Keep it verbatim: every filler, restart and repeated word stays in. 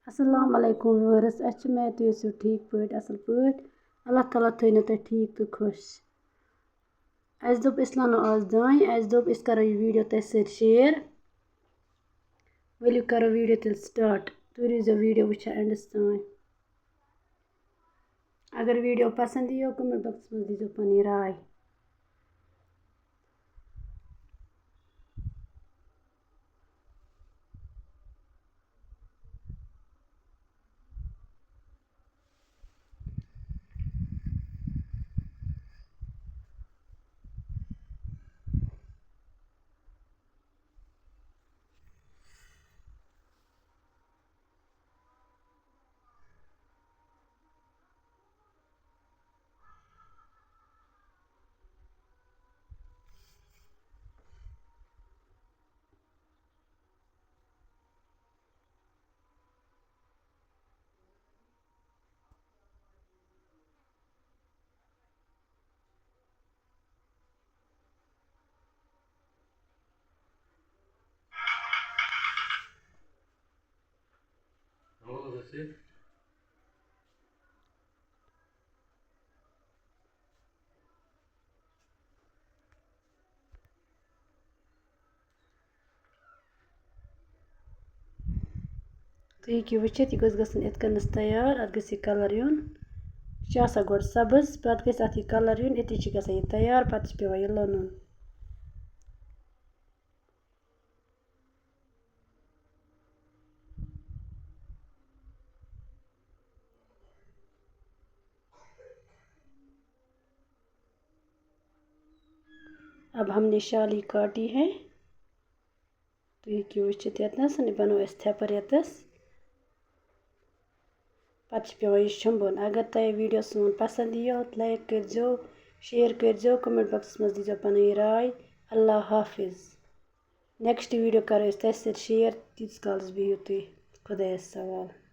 السلام علیکم viewers، اَسہِ چھِ مےٚ تُہۍ ٲسِو ٹھیٖک پٲٹھۍ، اَصٕل پٲٹھۍ۔ اللہ تعالیٰ تھٲینو تۄہہِ ٹھیٖک تہٕ خۄش۔ اَسہِ دوٚپ أسۍ لونو آز دانہِ، اَسہِ دوٚپ أسۍ کَرو یہِ video تۄہہِ سۭتۍ share۔ ؤلِو کَرو video تیٚلہِ start، تُہۍ روٗزیو video وٕچھان endس تام۔ اگر video پسند یِیو comment boxس منٛز دیٖزیو پنٕنۍ راے۔ تُہۍ ہیٚکِو وٕچھِتھ، یہِ گوٚژھ گژھُن یِتھ کٔنَس تیار۔ اَتھ گژھِ یہِ colour یُن۔ یہِ چھُ آسان گۄڈٕ سبٕز، پَتہٕ گژھِ اَتھ یہِ colour یُن، أتی چھِ گژھان یہِ تیار، پَتہٕ چھِ پٮ۪وان یہِ لونُن۔ اب ہم نے شالی کاٹی ہے۔ تُہۍ ہیٚکِو وٕچھِتھ ییٚتنَس، یہِ بَنوو اَسہِ تھٮ۪پَر ییٚتَس۔ پَتہٕ چھِ پٮ۪وان یہِ شۄمبُن۔ اگر تۄہہِ video سون پَسنٛد یِیو، like کٔرۍزیو، share کٔرۍزیو، comment boxس منٛز دیٖزیو پَنٕنۍ راے۔ اللہ حافظ۔ Next video کَرو أسۍ تۄہہِ سۭتۍ share۔ تیٖتِس کالَس بِہِو تُہۍ خۄدایَس حوالہٕ۔